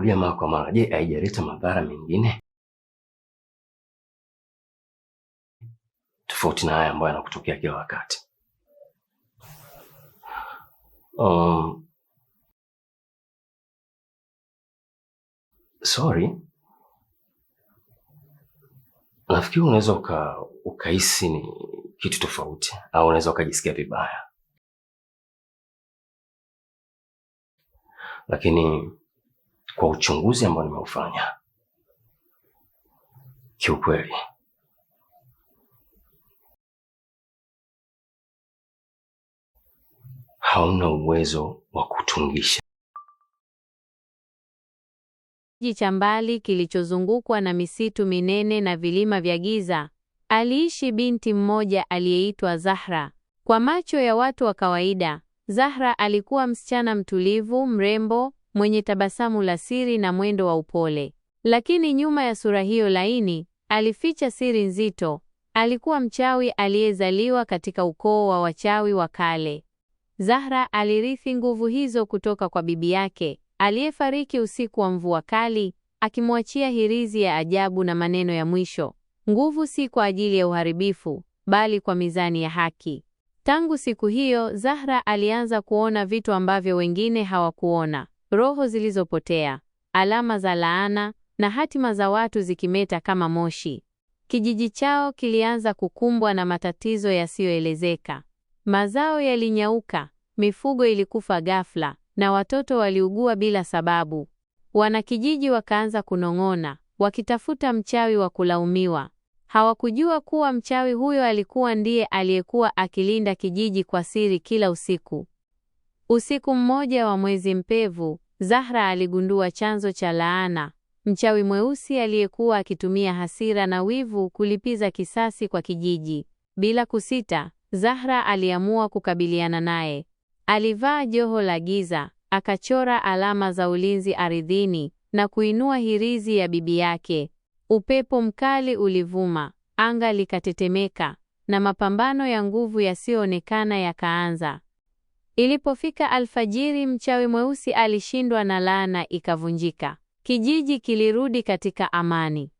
Mara kwa mara, je, haijaleta madhara mengine tofauti na haya ambayo yanakutokea kila wakati? Sorry, nafikiri unaweza ukahisi ni kitu tofauti au unaweza ukajisikia vibaya, lakini kwa uchunguzi ambao nimeufanya, kiukweli hauna uwezo wa kutungisha. Kijiji cha mbali kilichozungukwa na misitu minene na vilima vya giza, aliishi binti mmoja aliyeitwa Zahra. Kwa macho ya watu wa kawaida, Zahra alikuwa msichana mtulivu, mrembo, mwenye tabasamu la siri na mwendo wa upole. Lakini nyuma ya sura hiyo laini, alificha siri nzito. Alikuwa mchawi aliyezaliwa katika ukoo wa wachawi wa kale. Zahra alirithi nguvu hizo kutoka kwa bibi yake aliyefariki usiku wa mvua kali, akimwachia hirizi ya ajabu na maneno ya mwisho: nguvu si kwa ajili ya uharibifu, bali kwa mizani ya haki. Tangu siku hiyo, Zahra alianza kuona vitu ambavyo wengine hawakuona: roho zilizopotea, alama za laana na hatima za watu zikimeta kama moshi. Kijiji chao kilianza kukumbwa na matatizo yasiyoelezeka. Mazao yalinyauka, mifugo ilikufa ghafla na watoto waliugua bila sababu. Wanakijiji wakaanza kunong'ona, wakitafuta mchawi wa kulaumiwa. Hawakujua kuwa mchawi huyo alikuwa ndiye aliyekuwa akilinda kijiji kwa siri kila usiku. Usiku mmoja wa mwezi mpevu, Zahra aligundua chanzo cha laana: mchawi mweusi aliyekuwa akitumia hasira na wivu kulipiza kisasi kwa kijiji. Bila kusita, Zahra aliamua kukabiliana naye. Alivaa joho la giza, akachora alama za ulinzi ardhini na kuinua hirizi ya bibi yake. Upepo mkali ulivuma, anga likatetemeka na mapambano ya nguvu yasiyoonekana yakaanza. Ilipofika alfajiri, mchawi mweusi alishindwa na laana ikavunjika. Kijiji kilirudi katika amani.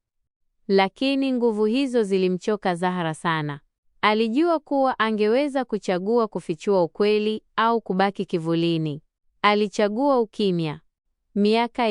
Lakini nguvu hizo zilimchoka Zahra sana. Alijua kuwa angeweza kuchagua kufichua ukweli au kubaki kivulini. Alichagua ukimya. Miaka